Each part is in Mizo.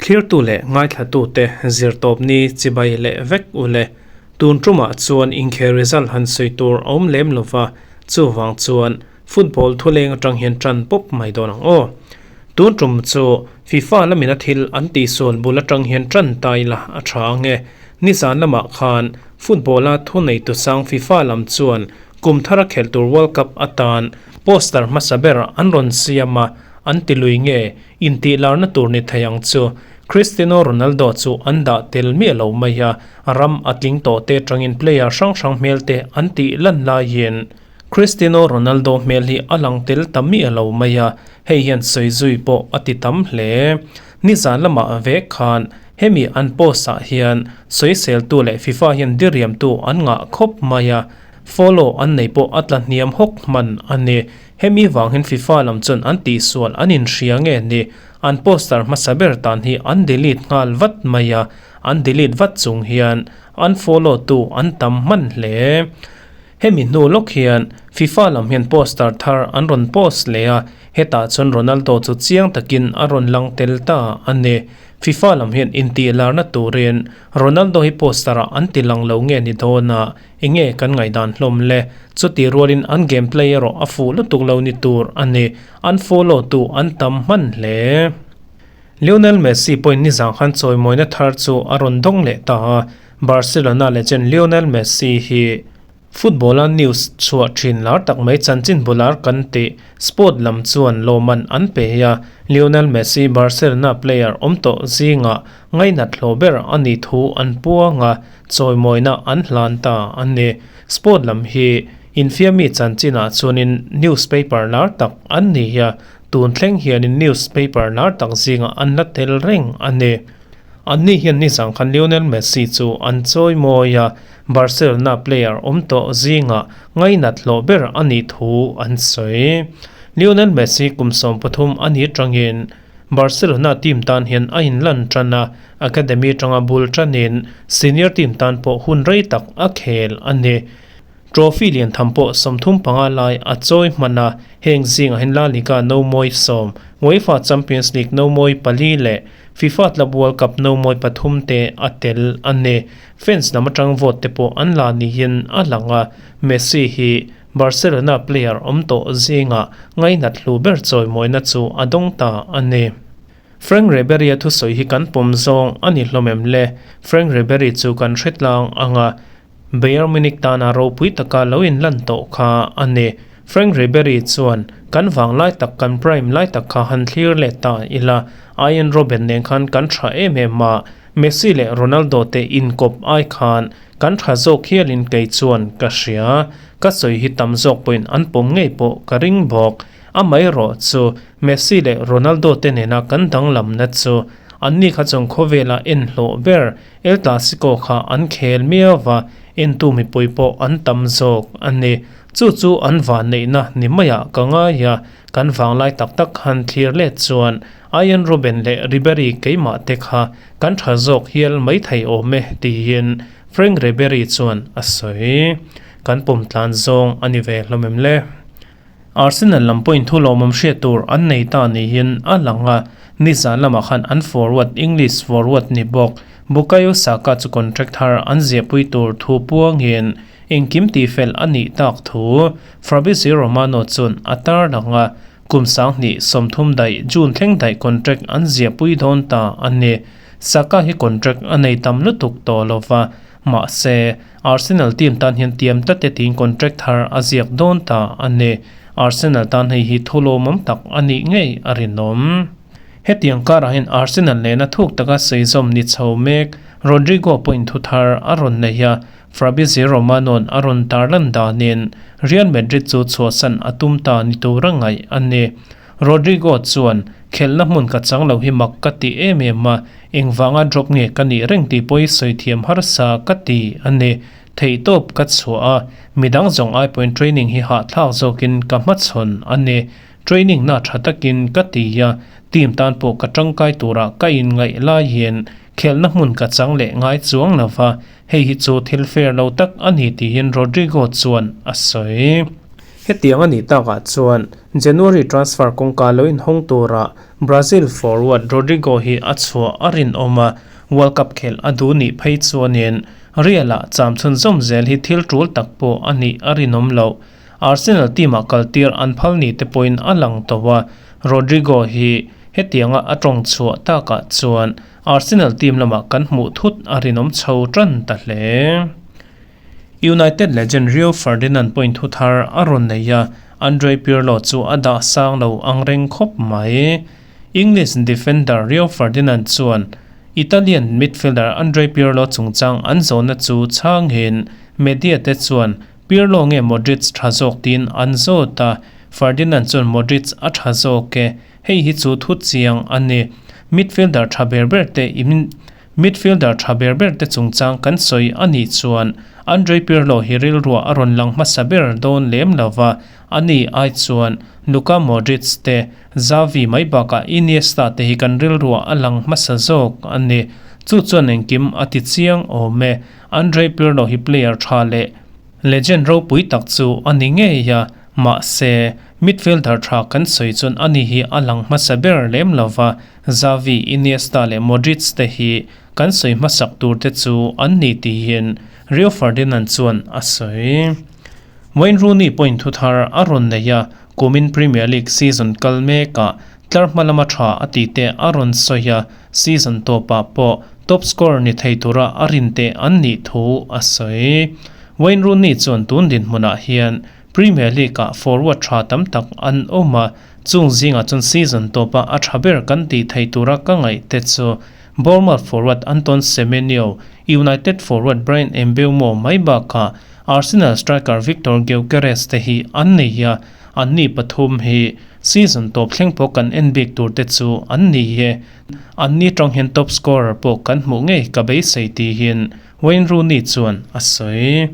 Thlirtu leh ngaithlatute zirtawpni chibai leh vek u le. Tun tumah chuan inkhel result han sawi tur a awm lem lova, chuvang chuan football thuleng atang hian tan pawp mai dawn ang aw. Tun tum chu FIFA lamina thil an tihsual bul atang hian tan ta ila a tha ang e. Nizan lamah khan football-a thuneitu sang FIFA lam chuan kum thara khelh tur World Cup atan poster hmasa ber an rawn siam a, an ti lui nge intih larna tur ni thei ang chu. Cristiano Ronaldo chu an dah tel miah lo mai a, ram a tling tawh te atangin player hrang hrang hmel te an tih lan laiin Cristiano Ronaldo hmel hi a lang tel ta miah lo mai a, hei hian sawi zui pawh a ti tam hle. Nizan lamah vek khan hemi an post ah hian sawiseltu leh FIFA hian diriamtu an ngah khawp mai a, follow an nei pawh a tla hniam hawk hman a ni. Hemi vang hian FIFA lam chuan an tihsual an inhria nge ni, an poster hmasa ber tan hi an delete nghal vat mai a, an delete vat chung hian an follow tu an tam hman hle. Hemi hnu lawk hian FIFA lam hian poster thar an rawn post leh a, hetah chuan Ronaldo chu chiang takin a rawn lang tel ta a ni. FIFA lam hian intih larna turin Ronaldo hi poster ah an ti lang lo nge ni dawn a, enge kan ngaihdan hlawm le? Chuti rualin an game play erawh a fuh lutuk lo ni tur a ni, an follow tu an tam hman hle. Lionel Messi pawhin nizang khan chawimawina thar chu a rawn dawng leh ta a, Barcelona legend Lionel Messi hi football-a news chhuah thin lar tak mai chanchin bular kan tih sport lam chuan lawmman an pe a, Lionel Messi Barcelona player awm tawh zingah ngainat hlawh ber a nih thu an puang a, chawimawina an hlan ta a ni. Sport lam hi infiammi chanchinah chuanin newspaper lar tak an ni a, tun thleng hianin newspaper lar tak zingah an la tel reng a ni. Anni hian nizang khan Lionel Messi chu an chawi mawi a, Barcelona player awm tawh zingah ngainat hlawh ber a nih thu an sawi. Lionel Messi kum 13 a nih atangin Barcelona team tan hian a inlan tan a, academy atanga bul tanin senior team tan pawh hun rei tak a khel a ni. Trophy lian tham pawh 35 lai a chawi hman a, heng zingah hian La Liga no mawi sawm, UEFA Champions League no mawi pali leh FIFA Club World Cup no mawi pathum te a tel a ni. Fans lam atang vote te pawh an la niin a lang a, Messi hi Barcelona player awm tawh zingah ngainat hlu ber chawimawina chu a dawng ta a ni. Frank Ribery-a thusawi hi kan pawm zawng a ni hlawm em le? Frank Ribery chu kan hre tlang ang a, Bayern Munich tana ropui taka lo inlan tawh kha a ni. Frank Ribery chuan, Kan vang lai tak, kan prime lai tak kha han thlir leh ta ila, Arjen Robben nen khan kan tha em em a, Messi leh Ronaldo te inkawp ai khan kan tha zawk hialin kei chuan ka hria. Ka sawi hi tam zawk pawhin an pawm ngei pawh ka ring bawk. Amaherawh chu Messi leh Ronaldo te nena kan danglamna chu anni kha chuan khawvela en hlawh ber El Clasico kha an khel miau va, entu mipui pawh an tam zawk a ni. Chu chu an vanneihna ni maiah ka ngai a, kan vanglai tak tak han thlir let chuan Arjen Robben leh Ribery keimah te kha kan tha zawk hial mai thei awm e tiin Frank Ribery chuan a sawi. Kan pawm tlan zawng a ni ve hlawm em le? Arsenal lam pawhin thu lawmawm hriat tur an nei ta niin a lang a, nizan lamah khan an forward English forward ni bawk Bukayo Saka chu contract thar an ziahpui tur thu puangin engkim tihfel a nih tak thu Fabrizio Romano chuan a tarlang a, kum 2030 daih June thleng daih contract an ziahpui dawn ta a ni. Saka hi contract a nei tam lutuk tawh lova, Mahse, Arsenal team tan hian tiam tlat e tiin contract thar a ziak dawn ta a ni. Arsenal tan hei hi thu lawmawm tak a nih ngei a rinawm. Hetiang karah hian Arsenal nena thuk taka sawi zawm ni chho mek Rodrigo pawhin thu thar a rawn nei a, Fabrizio Romano-a'n a rawn tarlan danin Real Madrid chu chhuahsan a tum ta ni tura ngaih a ni. Rodrigo chuan, Khelhna hmun ka chang lo hi mak ka ti em em a, engvanga drop nge ka nih reng tih pawh i sawi thiam harsa ka ti a ni. Theihtawp ka chhuah a, midang zawng ai pawhin training hi hahthlak zawkin ka hmachhawn a ni. Training na tha takin ka ti a, team tan pawh ka tangkai turah ka inngaih laiin khelhna hmun ka chang leh ngai chuang lo va, hei hi chu thil fair lo tak a ni tiin Rodrigo chuan a sawi. Hetiang a nih takah chuan January transfer kawngka lo inhawng tura Brazil forward Rodrygo hi a chhuah a rinawm a, World Cup khelh a duh nih phei chuanin Real-ah cham chhunzawm zel hi thil tul tak pawh a nih a rinawm loh. Arsenal team-ah kaltir an phal ni te pawhin a lang tawh a, Rodrygo hi hetianga a tawng chhuah takah chuan Arsenal team lamah kan hmuh thut a rinawm chho tan ta hle. United legend Rio Ferdinand pawhin thu thar a rawn nei a, Andre Pirlo chu a dah sang lo ang reng khawp mai. English defender Rio Ferdinand chuan Italian midfielder Andre Pirlo chungchang an zawhna chu chhangin media te chuan Pirlo nge Modric tha zawk tiin an zawt a, Ferdinand chuan Modric a tha zawk e, hei hi chu thu chiang a ni. Midfielder tha ber ber te Midfielder tha ber ber te chungchang kan sawi a nih chuan Andre Pirlo hi rilruah a rawn lang hmasa ber dawn lem lo va, ani ai chuan Luka Modric te, Xavi mai bakah Iniesta te hi kan rilruah a lang hmasa zawk a ni. Chu chuan engkim a ti chiang awm e. Andre Pirlo hi player tha leh legend ropui tak chu a ni ngei a, mahse midfielder tha kan sawi chuan ani hi a lang hmasa ber lem lo va, Xavi, Iniesta leh Modric te hi kan sawi hmasak tur te chu an ni tiin Rio Ferdinand chuan a sawi. Wayne Rooney pawhin thu thar a rawn nei a, kumin Premier League season kal mekah tlar hma lama tha a tih te a rawn sawi a, season tawpah pawh top scorer ni thei tura a rin te an nih thu a sawi. Wayne Rooney chuan tun dinhmunah hian Premier League-ah forward tha tam tak an awm a, chung zingah chuan season tawpa a tha ber kan tih theih tura ka ngaih te chu Bournemouth forward Anton Semenyo, United forward Bryan Mbeumo mai bakah Arsenal striker Viktor Gyökeres te hi an nei a, anni pathum hi season tawp thleng pawh kan en bik tur te chu an ni e. Anni tang hian top scorer pawh kan hmuh ngei ka beisei tihin Wayne Rooney chuan a sawi.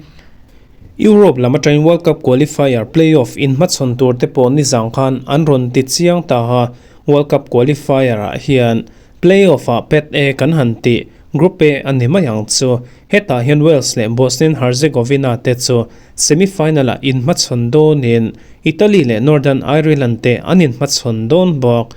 Europe lam atangin World Cup qualifier play-off inhmachhawn tur te pawh nizang khan an rawn ti chiang ta a, World Cup qualifier ah hian play-off ah pet e kan han tih Group A a ni mai ang chu. Hetah hian Wales leh Bosnian Herzegovina te chu semi-final ah inhmachhawn dawnin Italy leh Northern Ireland te an inhmachhawn dawn bawk.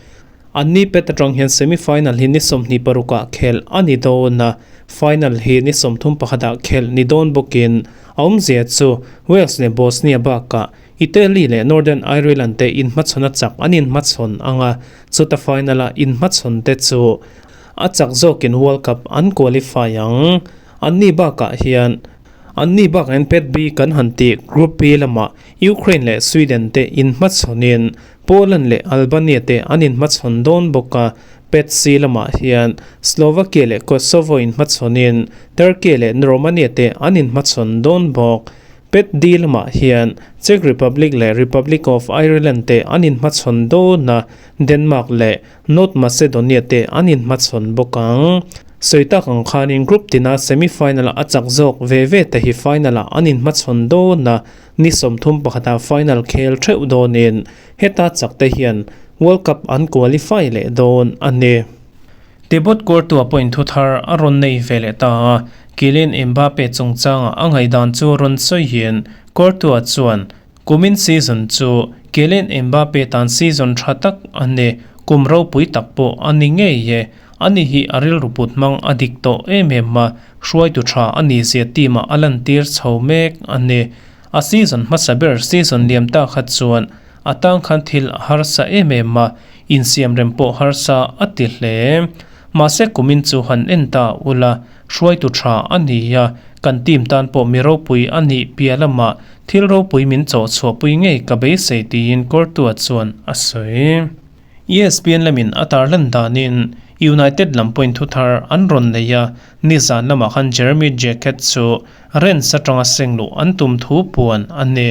Anni pet atang hian semi-final hi ni 26 ah khelh a ni dawn a, final hi ni 31 ah khelh ni dawn bawkin a awmzia chu Wales leh Bosnia bakah Italy leh Northern Ireland te inhmachhawn a chak an inhmachhawn ang a, chuta final-a inhmachhawn te chu a chak zawkin World Cup an qualify ang. Anni bakah hian Anni bakah hian pet B kan han tih Group B lamah Ukraine leh Sweden te inhmachhawnin Poland leh Albania te an inhmachhawn dawn bawk a, Pet C lamah hian Slovakia leh Kosovo inhmachhawnin Turkey leh Romania te an inhmachhawn dawn bawk. Pet D lamah hian Czech Republic leh Republic of Ireland te an inhmachhawn dawn a, Denmark leh North Macedonia te an inhmachhawn bawk ang. Sawi tak ang khanin group tina semi-final-ah a chak zawk ve ve te hi final-ah an inhmachhawn dawn a, Ni 31 ah final khel theuh dawnin heta chak te hian World Cup an qualify leh dawn a ni. Tebot Courtois pawhin thu thar a rawn nei ve leh ta a, Kylian Mbappe chungchanga a ngaihdan chu rawn sawiin Courtois chuan, Kumin season chu Kylian Mbappe tan season tha tak a ni, kum ropui tak pawh a ni ngei e. Ani hi a rilru put hmang a dik tawh em em a, hruaitu tha a ni zia team ah a lantir chho mek a ni. A season hmasa ber season liam ta kha chuan a tang khan thil a harsa em em a, insiam rem pawh harsa a ti hle. Mahse kumin chu han en ta ula, hruaitu tha a ni a, kan team tan pawh mi ropui a nih piah lamah thil ropui min chawh chhuahpui ngei ka beisei tiin Courtois chuan a sawi. ESPN lamin a tarlan danin United lam pawhin thu thar an rawn nei a, nizan lamah khan Jeremy Jacquet chu Rennes atanga seng luh an tum thu puan a ni.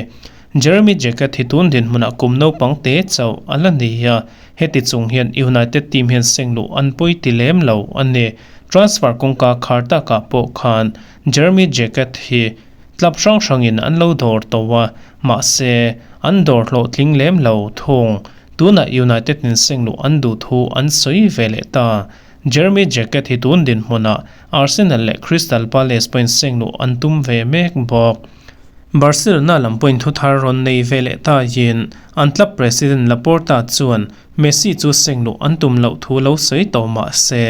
Jeremy Jacquet hi tun dinhmunah kum naupang te chauh a la ni a, heti chung hian United team hian seng luh an pawi ti lem lo a ni. Transfer kawngka khar takah pawh khan Jeremy Jacquet hi club hrang hrangin an lo dawr tawh a, mahse an dawr hlawhtling lem lo thung. Tunah United in seng luh an duh thu an sawi ve leh ta. Jeremy Jacquet hi tun dinhmunah Arsenal leh Crystal Palace pawhin seng luh an tum ve mek bawk. Barcelona lam pawhin thuthar rawn nei ve leh taiin an club president Laporta chuan Messi chu seng luh an tum loh thu lo sawi tawh mah se,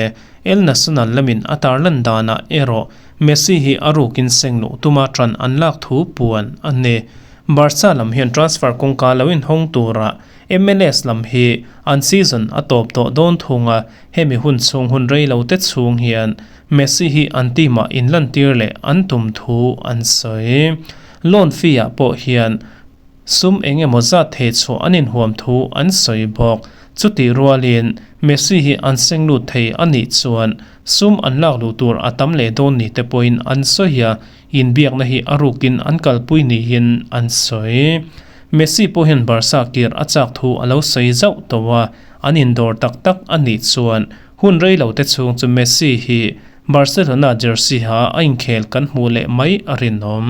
El Nacional lamin a tarlan danah erawh Messi hi a rukin seng luh tuma ṭan an lak thu puan a ni. Barca lam hian transfer kawngka lo inhawng tura MLS lam hi an season a tawp tawh dawn thung a, hemi hun chhung hun rei lo te chhung hian Messi hi an team ah inlantir leh an tum thu an sawi. Loan fee ah pawh hian sum eng emaw zat thei chhuah an inhuam thu an sawi bawk. Chutih rualin Messi hi an seng lut thei a nih chuan sum an lak luh tur a tam leh dawn ni te pawhin an sawi a, inbiakna hi a rukin an kalpui niin an sawi. Messi pawh hian Barca kir a chak thu a lo sawi zauh tawh a, an indawr tak tak a nih chuan Hun rei lo te chhung chu Messi hi Barcelona jersey ha a inkhel kan hmuh leh mai a rinawm.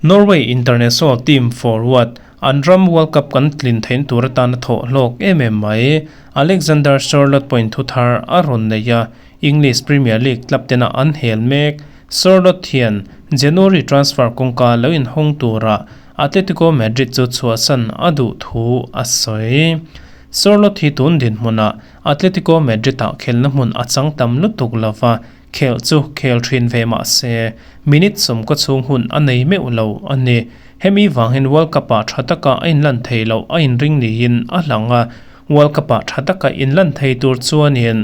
Norway international team forward an ram World Cup kan tlin theihna tur atana thawh hlawk em em mai. Alexander Sørloth pawhin thu thar a rawn nei a, English Premier League club tena an hel mek. Sørloth hian January transfer kawngka lo inhawng tura Atletico Madrid chu chhuahsan a duh thu a sawi. Sørloth hi tun dinhmunah Atletico Madrid-ah khelna hmun a chang tam lutuk lo va, khelh chu khel thin ve mah se, minute sawmkaw chhung hun a nei meuh lo a ni. Hemi vang hian World Cup-ah tha taka a inlan thei loh a inring niin a lang a, World Cup-ah tha taka inlan thei tur chuanin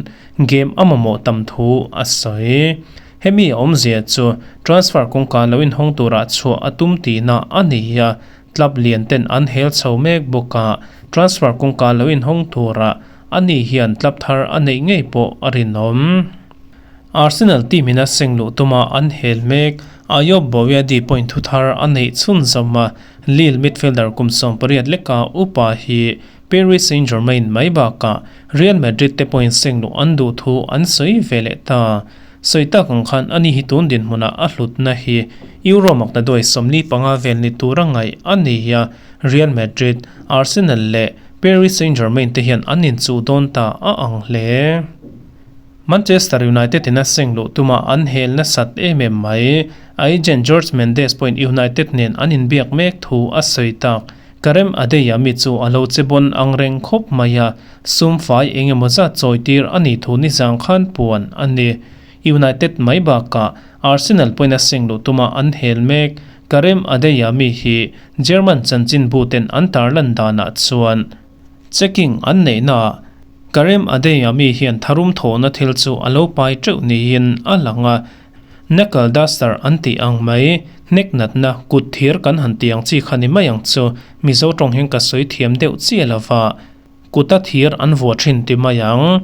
game a mamawh tam thu a sawi. Hemi a awmzia chu transfer kawngka lo inhawng turah chhuah a tum tihna a ni a, Club lian ten an hel chho mek bawk a, transfer kawngka lo inhawng turah ani hian club thar a neih ngei pawh a rinawm. Arsenal team in a seng luh tuma an hel mek, Ayob Bowiadi point thu thar a neih chhun zawm a, Lille midfielder kum 18 leka upa hi Paris Saint-Germain mai bakah Real Madrid te pawhin seng luh an duh thu an sawi ve leh ta. Sawi tak ang khan ani hi tun dinhmunah a hlutna hi Euro makna duai 45 vel ni tura ngaih a ni a, Real Madrid, Arsenal leh Paris Saint-Germain te hian an inchuh dawn ta a ang hle. Manchester United in a seng luh tuma an hel nasat em em mai. A agent Jorge Mendes pawhin United nen an inbiak mek thu a sawi tak. Karem Adeyemi chu a lo che bawn ang reng khawp mai a, sum fai eng emaw zat chawi tir a nih thu nizang khan puan a ni. United mai bakah Arsenal pawhin a seng luh tuma an hel mek. Karem Adeyemi hi German chanchinbu ten an tarlan danah chuan checking an neihnaah Karem Adeyemi hian tharum thawhna thil chu a lo pai teuh niin a lang a, Knuckle duster an tih ang mai, hnek natna, kut thir kan han tih ang chi kha ni mai ang chu, Mizo tawng hian ka sawi thiam deuh chiah lo va, kuta thir an vuah thin ti mai ang,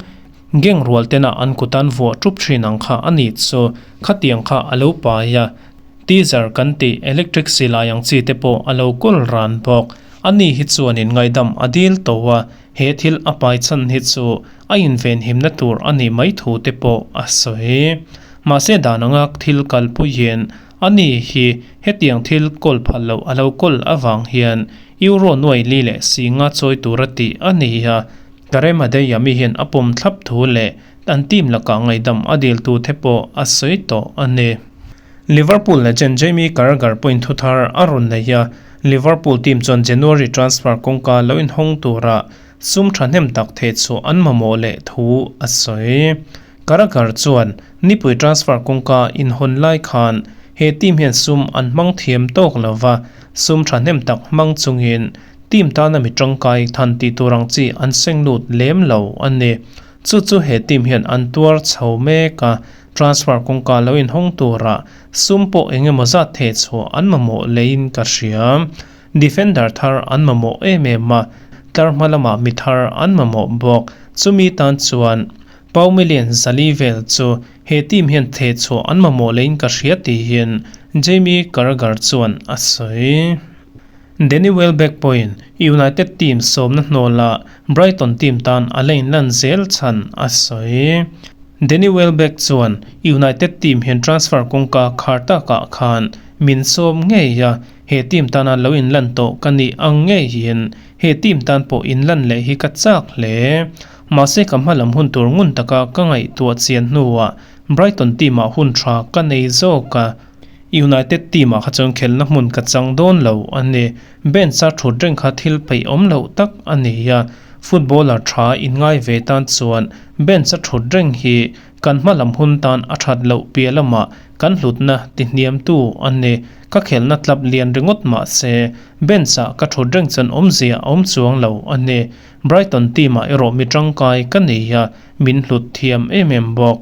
gang rual tena an kut an vuah tup thin ang kha a ni chu, khatiang kha a lo pai a, teaser kan tih electric silai ang chi te pawh a lo kawl ran bawk, a ni hi chuanin ngaihdam a dil tawh a, he thil a pai chhan hi chu a invenhimna tur a nih mai thu te pawh a sawi. Mahse dan anga thil kalpuiin a ni hi hetiang thil kawl phal loh a lo kawl avang hian Euro nuai li leh si nga chawi tura tih a ni a, Karem Adeyemi hian a pawm thlap thu leh an team lakah ngaihdam a dil tu te pawh a sawi tawh a ni. Liverpool legend Jamie Carragher pawhin thu thar a rawn nei a, Liverpool team chuan January transfer kawngka lo inhawng tura sum thahnem tak theh chhuah an mamawh leh thu a sawi. Carragher chuan nipui transfer kawngka inhawn lai khan he team hian sum an hmang thiam tawk lo va, sum thahnem tak hmang chungin team tana mi tangkai than tih tur ang chi an seng lut lem lo a ni. Chu chu he team hian an tuar chho mek a, transfer kawngka lo inhawng tura sum pawh eng emaw zat theh chhuah an mamawh leiin ka hria. Defender thar an mamawh em em a, tlar hma lamah mi thar an mamawh bawk. Chumi tan chuan Pau million zali vel chu he team hian theh chhuah an mamawh leiin ka hria tihin Jamie Carragher chuan a sawi. Danny Welbeck pawhin United team sawmna hnawlah Brighton team tan a la inlan zel chhan a sawi. Danny Welbeck chuan United team hian transfer kawngka khar takah khan min sawm ngei a, he team tana lo inlan tawh ka nih ang ngeiin he team tan pawh inlan leh hi ka chak hle. Mahse ka hmalam hun tur ngun taka ka ngaihtuah chian hnuah Brighton team ah hun tha ka nei zawk a. United team ah kha chuan khelhna hmun ka chang dawn lo a ni. Bench a thut reng kha thil peih awm loh tak a ni a, footballer tha inngai ve tan chuan bench a thut reng hi kan hma lam hun tan a that loh piah lamah kan hlutna ti hniamtu a ni. Ka khelhna club lian ringawt mah se bench ah ka thut reng chuan awmzia a awm chuang lo a ni. Brighton team ah erawh mi tangkai ka nei a, min hlut thiam em em bawk.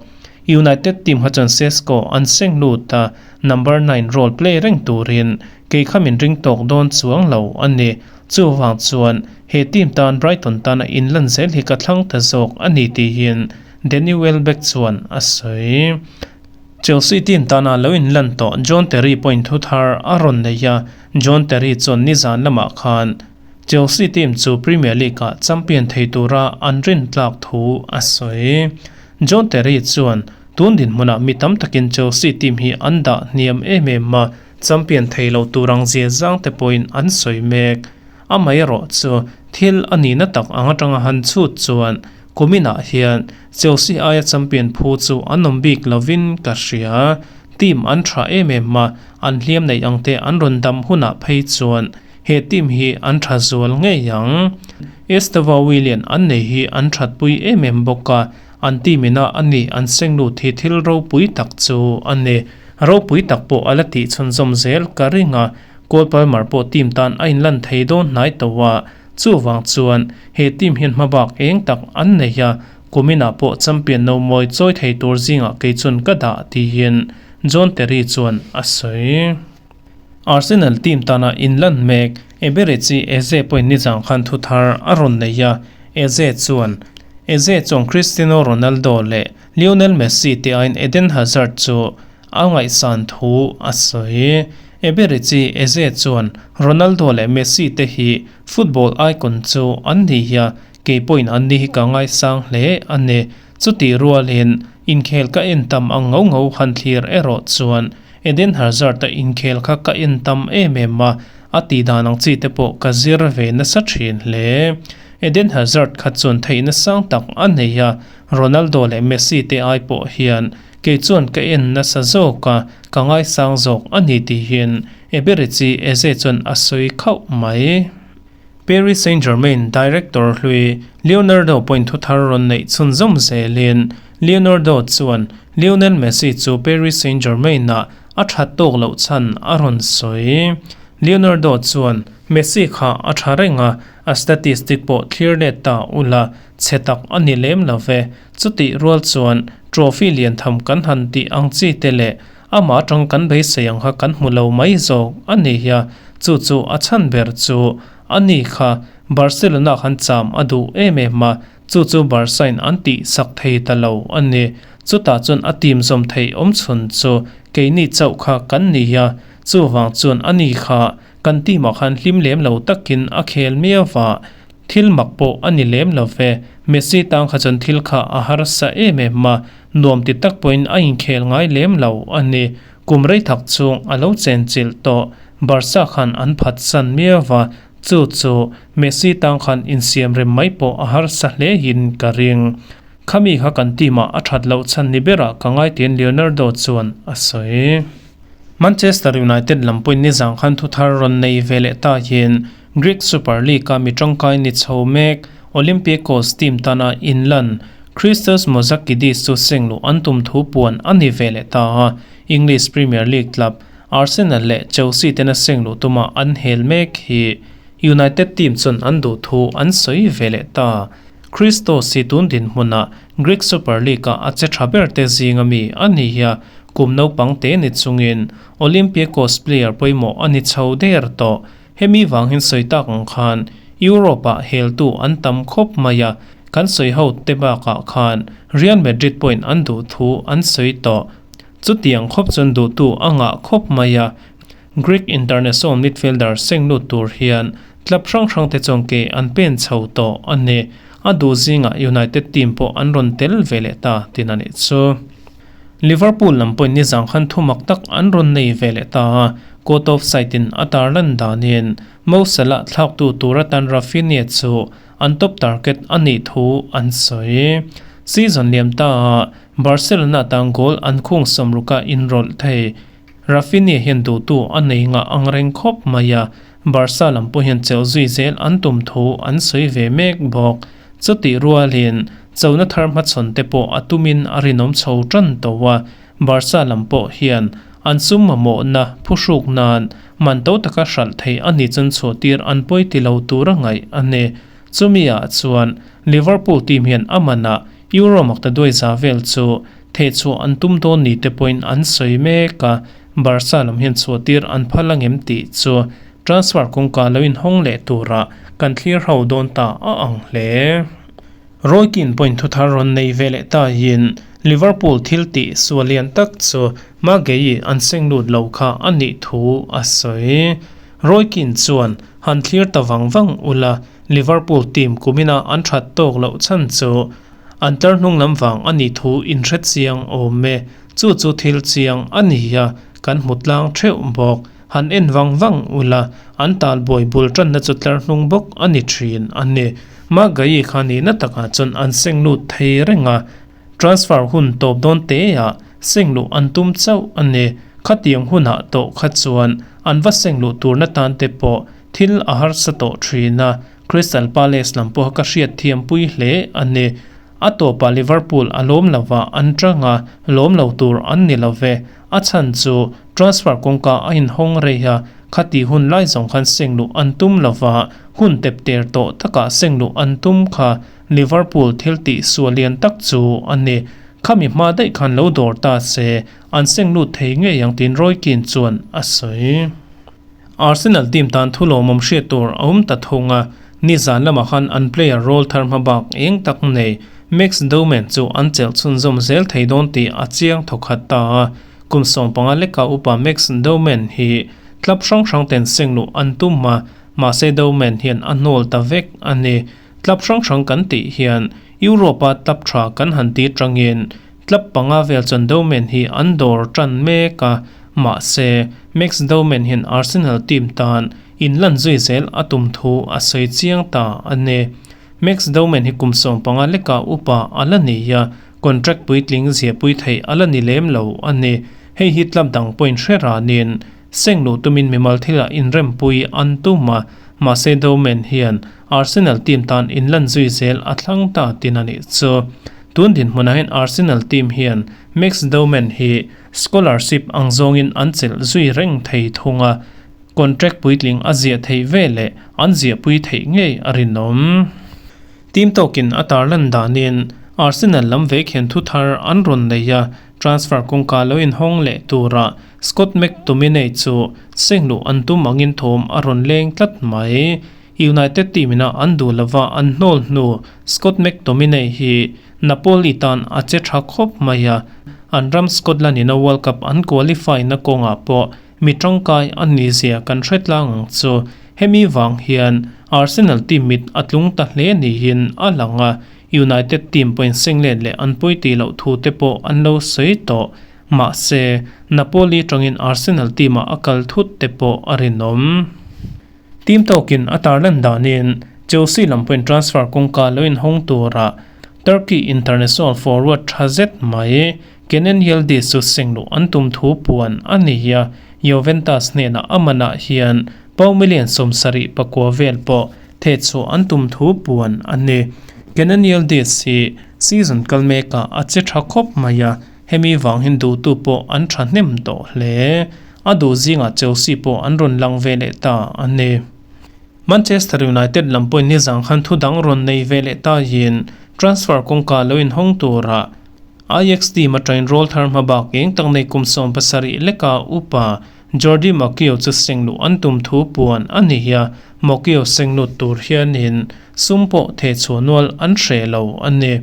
United team kha chuan Sesko an seng lut a, number nine role play reng turin kei kha min ring tawk dawn chuang lo a ni. Chuvang chuan he team tan Brighton tana inlan zel hi ka thlang ta zawk a ni tiin Danny Welbeck chuan a sawi. Chelsea team tana lo inlan tawh John Terry pawhin thu thar a rawn nei a, John Terry chuan nizan lamah khan Chelsea team chu Premier League-ah champion thei tura an rin tlak thu a sawi. John Terry chuan, Tun dinhmunah mi tam takin Chelsea team hi an dah hniam em em a, champion thei lo tur ang zia zang te pawhin an sawi mek. Amaherawh chu thil a nihna tak ang atanga han chhut chuan kuminah hian Chelsea aia champion phu chu an awm bik lovin ka hria. Team an tha em em a, an hliam neih ang te an rawn dam hunah phei chuan He team hi an tha zual ngei ang. Estevao Willian an nei hi an thatpui em em bawk a, an team ina a ni an seng lut hi thil ropui tak chu a ni. Ropui tak pawh a la tih chhunzawm zel ka ring a, Cole Palmer pawh team tan a inlan thei dawn hnai tawh a, chuvang chuan he team hian hmabak eng tak an nei a, kuminah pawh champion no mawi chawi thei tur zingah kei chuan ka dah tiin John Terry chuan a sawi. Arsenal team tana inlan mek Eberechi Eze pawhin nizang khan thu thar a rawn nei a, Eze chuan Eze chuan Cristiano Ronaldo leh Lionel Messi te aiin Eden Hazard chu a ngaihsan thu a sawi. Eberechi Eze chuan Ronaldo leh Messi te hi football icon chu an ni a, kei pawhin an ni hi ka ngaisang hle a ni. Chutih rualin inkhel ka en tam ang ngau ngau han thlir erawh chuan Eden Hazard-a inkhel kha ka en tam em em a, a tih dan ang chi te pawh ka zir ve nasa thin hle. Eden Hazard kha chuan theihna sang tak a nei a, Ronaldo leh Messi te ai pawh hian kei chuan ka en nasa zawk a, ka ngaisang zawk a ni tihin Eberechi Eze chuan a sawi khauh mai. Paris Saint-Germain director hlui Leonardo pawhin thuthar rawn neih chhunzawm zelin Leonardo chuan Lionel Messi chu Paris Saint-Germain-ah a that tawk loh chhan a rawn sawi. Leonardo chuan Messi kha a tha reng a, a statistic pawh thlir let ta ula chhe tak a ni lem lo ve. Chutih rual chuan trophy lian tham kan han tih ang chi te leh Amah atang kan beisei ang kha kan hmu lo mai zawk a ni hi a, chu chu a chhan ber chu a ni kha Barcelona khan cham a duh em em a, chu chu Barca in an tih sak thei ta lo a ni. Chutah chuan a team zawm theih awm chhun chu keini chauh kha kan ni a, chuvang chuan a ni kha kan team ah khan hlim lem lo takin a khel miau va, thil mak pawh a ni lem lo ve. Messi tang kha chuan thil kha a harsa em em a, Nuam ti tak pawhin a inkhel ngai lem lo a ni. Kum rei thak chung a lo chenchilh tawh. Barca khan an phatsan miau va, chu chu Messi tang khan insiam rem mai pawh a harsa hle in ka ring. Khami kha kan team ah a that loh chhan ni berah ka ngai tiin Leonardo chuan a sawi. Manchester United lam pawhin nizang khan thuthar rawn nei ve leh ta hian Greek Super League-a mi tangkai ni chho mek Olympiakos team tana inlan Christos Mozakidis chu sengluh an tum thu puan a ni ve leh ta a, English Premier League club Arsenal leh Chelsea tena sengluh tuma an hel mek hi United team chuan an duh thu an sawi ve leh ta. Christos hi tun dinhmunah Greek Super League-ah a che tha ber te zinga mi a ni a, kum naupang te ni chungin Olympiakos player pawimawh a ni chho der tawh. Hemi vang hian sawi tak ang khan Europe-ah heltu an tam khawp mai a, kan sawi ho te bakah khan Real Madrid pawhin an duh thu an sawi tawh. Chutiang khawp chuan duhtu a ngah khawp mai a, Greek international midfielder seng lut tur hian club hrang hrang te chuan ke an pen chho tawh a ni. A duh zingah United team pawh an rawn tel ve leh ta tin a nih chu. Liverpool lam pawhin nizang khan thu mak tak an rawn nei ve leh ta a, court of side in a tarlan danin Mo Salah thlaktu tur atan Raphinha chu an top target a nih thu an sawi. Season liam ta ah Barcelona tan goal an khung sawmruka inrawlh thei. Raphinha hian duhtu a nei ngah ang reng khawp mai a, Barca lam pawh hian chelh zui zel an tum thu an sawi ve mek bawk. Chutih rualin chona thar hmachhawn te pawh a tumin a rinawm chho tan tawh a, Barca lam pawh hian an sum mamawhna phuhruk nan man to taka hralh thei a ni chuan chhuahtir an pawi ti lo tur a ngaih a ni. Chumi ah chuan Liverpool team hian a manah Euro makta duai za vel chu thehchhuah an tum dawn ni te pawhin an sawi mek a, Barca lam hian chhuahtir an phal angem tih chu transfer kawngka lo inhawng leh turah kan thlir ho dawn ta a ang hle. Roy Keane pawhin thuthar rawn nei ve leh tahin Liverpool thil tih sual lian tak chu Maguire an seng lut lo kha a nih thu a sawi. Roy Keane chuan han thlir ta vang vang ula, Liverpool team kumina an that tawk loh chhan chu an tlar hnung lam vang a nih thu inhre chiang awm e. Chu chu thil chiang a ni a, kan hmu tlang theuh bawk. Han en vang vang ula, an tal buai bul tanna chu tlar hnung bawk a ni thin a ni. Maguire kha nihna takah chuan an seng lut thei reng a, transfer hun tawp dawn teah seng luh an tum chauh a ni. Khatiang hunah tawh kha chuan an va seng luh turna tan te pawh thil a harsa tawh thin a, Crystal Palace lam pawha ka hriat thiampui hle a ni. A tawpah Liverpool a lawm lova an tang a, lawm lo tur an ni lo ve. A chhan chu transfer kawngka a inhawng rei a, khati hun lai zawng khan seng luh an tum lova, hun tep ter tawh takah seng luh an tum kha Liverpool thil tih sual lian tak chu a ni. Khami hma daih khan lo dawr ta se, an seng lut thei ngei ang tiin Roy Keane chuan a sawi. Arsenal team tan thu lawmawm hriat tur a awm ta thung a, nizan lamah khan an player rawl thar hma bak eng tak nei Max Dowman chu an chelh chhunzawm zel thei dawn tih a chiang thawkhat ta a. Kum 15 leka upa Max Dowman hi club hrang hrang ten seng luh an tum a, mahse Dowman hian a hnawl ta vek a ni. Club hrang hrang kan tih hian Europe-a club tha kan han ti tangin Club panga vel chuan Dowman hi an dawr tan mek a, mahse Max Dowman hian Arsenal team tan inlan zui zel a tum thu a sawi chiang ta a ni. Max Dowman hi kum 15 leka upa a la ni a, contract puitling ziahpui theih a la ni lem lo a ni. Hei hi club dang pawhin hre ranin seng luh tumin mimal thilah inrempui an tum a, mahse Dowman hian Arsenal team tan inlan zui zel a thlang ta tin a nih chu. Tun dinhmunah hian Arsenal team hian Max Dowman hi scholarship ang zawngin an chelh zui reng thei thung a, contract puitling a ziah theih ve leh an ziahpui theih ngei a rinawm. Team tawkin a tarlan danin Arsenal lam vek hian thu thar an rawn nei a, transfer kawngka lo inhawng leh tura Scott McTominay chu seng luh an tum angin thawm a rawn leng tlat mai. United team ina an duh lova an hnawl hnu Scott McTominay hi Napoli tan a che tha khawp mai a, an ram Scotland ina World Cup an qualify na kawngah pawh mi tangkai a ni zia kan hre tlang ang chu. Hemi vang hian Arsenal team mit a tlung ta hle niin a lang a, United team pawhin senglet leh an pawi tih loh thu te pawh an lo sawi tawh. Mahse, Napoli tangin Arsenal team ah a kal thut te pawh a rinawm. Team tawkin a tarlan danin Chelsea lam pawhin transfer kawngka lo inhawng tura Turkey international forward tha zet mai Kenan Yildiz chu seng luh an tum thu puan a ni a, Juventus hnenah a manah hian pau million 79 vel pawh thehchhuah an tum thu puan a ni. Kenan Yildiz hi season kal mekah a che tha khawp mai a, Hemi vang hian duhtu pawh an thahnem tawh hle. A duh zingah Chelsea pawh an rawn lang ve leh ta a ni. Manchester United lam pawhin nizang khan thu dang rawn nei ve leh tahin transfer kawngka lo inhawng turah Ajax team atangin rawl thar hma bak eng tak nei kum 17 leka upa Jordi Mokio chu seng luh an tum thu puan a ni a, Mokio seng lut tur hianin sum pawh thehchhuah nual an hreh lo a ni.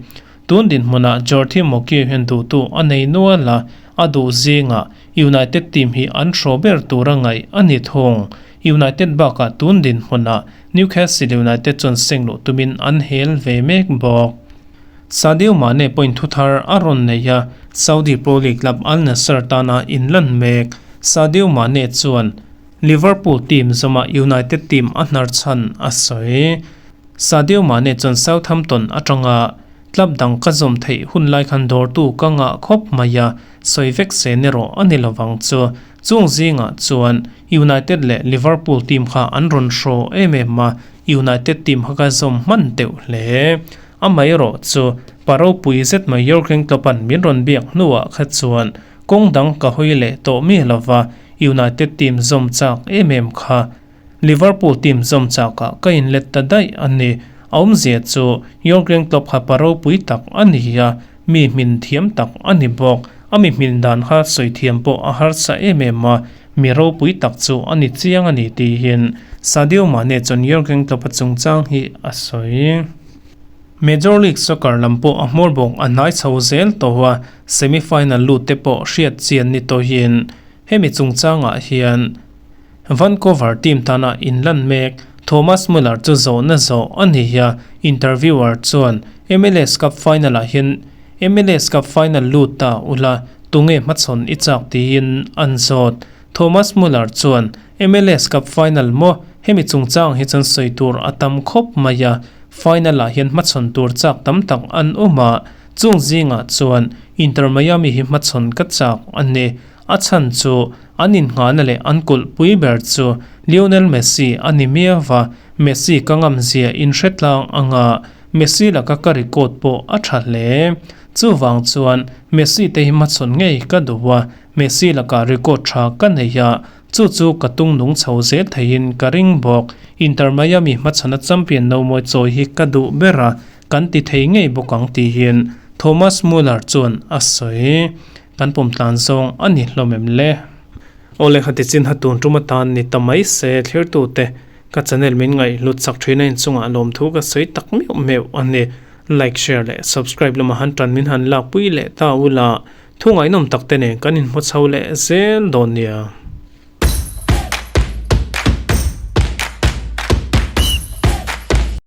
Tun dinhmunah Jordi Mokio hian duhtu a nei nual a, a duh zingah United team hi an hraw ber tur a ngaih a ni thung. United bakah tun dinhmunah Newcastle United chuan seng luh tumin an hel ve mek bawk. Sadio Mane pawhin thu thar a rawn nei a, Saudi Pro League club Al Nassr tana inlan mek. Sadio Mane chuan Liverpool team zawmah United team a hnar chhan a sawi. Sadio Mane chuan Southampton atanga club dang ka zawm theih hun lai khan dawrtu ka ngah khawp mai a, sawi vek se ni rawh a ni lovang chu. Chung zingah chuan United leh Liverpool team kha an rawn hraw em em a, United team kha ka zawm hman teuh hle. Amaherawh chu pa ropui zet mai Jurgen Klopp-a'n min rawn biak hnuah kha chuan kawng dang ka hawi leh tawh mi lova United team zawm chak em em kha Liverpool team zawm chakah ka inlet ta daih a ni. A awmzia chu Jurgen Klopp kha pa ropui tak a ni a, mi hmin thiam tak a ni bawk. A mi hmin dan kha sawi thiam pawh a harsa em em a, mi ropui tak chu a ni chiang a ni tiin Sadio Mane chuan Jurgen Klopp-a chungchang hi a sawi. Major League Soccer lam pawh a hmawr bawk a hnai chho zel tawh a, semi-final lut te pawh hriat chian ni tawhin hemi chungchangah hian Vancouver team tana inlan mek Thomas Muller chu zawhna zawh a ni a, interviewer chuan MLS Cup final-ah hian MLS Cup final lut ta ula tunge hmachhawn i chak tiin an zawt. Thomas Muller chuan MLS Cup final maw hemi chungchang hi chuan sawi tur a tam khawp mai a, final-ah hian hmachhawn tur chak tam tak an awm a, chung zingah chuan Inter Miami hi hmachhawn ka chak a ni. A chhan chu an innghahna leh an kulhpui ber chu Lionel Messi a ni miau va, Messi ka ngam zia inhre tlang anga Messi laka ka record pawh a tha hle. Chuvang chuan Messi te hi hmachhawn ngei ka duh a, Messi laka record tha ka nei a, chu chu ka tung nung chho zel theiin ka ring bawk. Inter Miami hmachhawna champion no mawi chawi hi ka duh ber a, kan ti thei ngei bawk ang tiin Thomas Muller chuan a sawi. Kan pawm tlan zawng a ni hlawm em le? Aw le khati chin ha tun tum atan ni ta mai se thlirtute ka channel min ngaih hlut chak thin a inchungah lawmthu ka sawi tak meuh meuh a ni. Like, share leh subscribe lama han tan min han lakpui leh ta ula thu ngaihnawm tak te nen kan inhmu chho leh zel dawn nia.